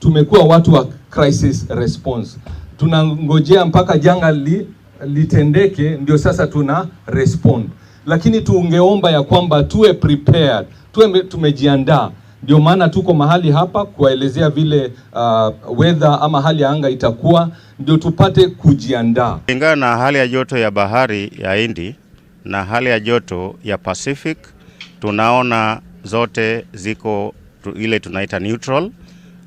Tumekuwa watu wa crisis response, tunangojea mpaka janga litendeke ndio sasa tuna respond, lakini tungeomba ya kwamba tuwe prepared, tuwe tumejiandaa. Ndio maana tuko mahali hapa kuwaelezea vile weather ama hali ya anga itakuwa, ndio tupate kujiandaa. Kulingana na hali ya joto ya Bahari ya Hindi na hali ya joto ya Pacific, tunaona zote ziko ile tunaita neutral.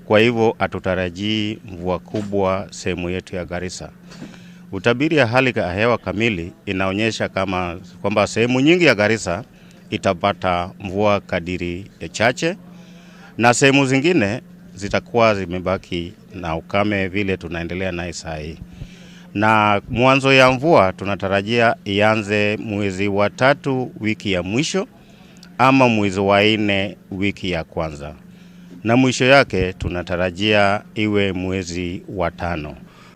Kwa hivyo hatutarajii mvua kubwa sehemu yetu ya Garissa. Utabiri ya hali ya hewa kamili inaonyesha kama kwamba sehemu nyingi ya Garissa itapata mvua kadiri ya chache na sehemu zingine zitakuwa zimebaki na ukame vile tunaendelea naye saa hii. Na mwanzo ya mvua tunatarajia ianze mwezi wa 3 wiki ya mwisho ama mwezi wa 4 wiki ya kwanza, na mwisho yake tunatarajia iwe mwezi wa 5.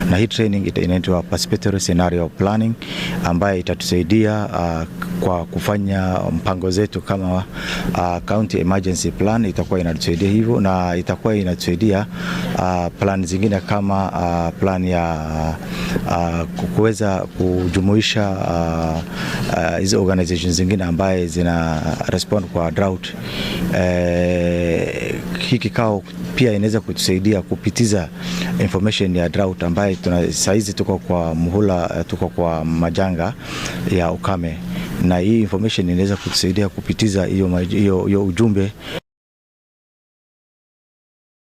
Na hii training inaitwa participatory scenario planning, ambayo itatusaidia kwa kufanya mpango zetu kama county emergency plan itakuwa inatusaidia hivyo, na itakuwa inatusaidia plan zingine kama plan ya kuweza kujumuisha hizo organizations zingine ambaye zina respond kwa drought. Hii kikao pia inaweza kutusaidia kupitiza information ya drought ambaye tuna saizi tuko kwa muhula, tuko kwa majanga ya ukame, na hii information inaweza kutusaidia kupitiza hiyo ujumbe.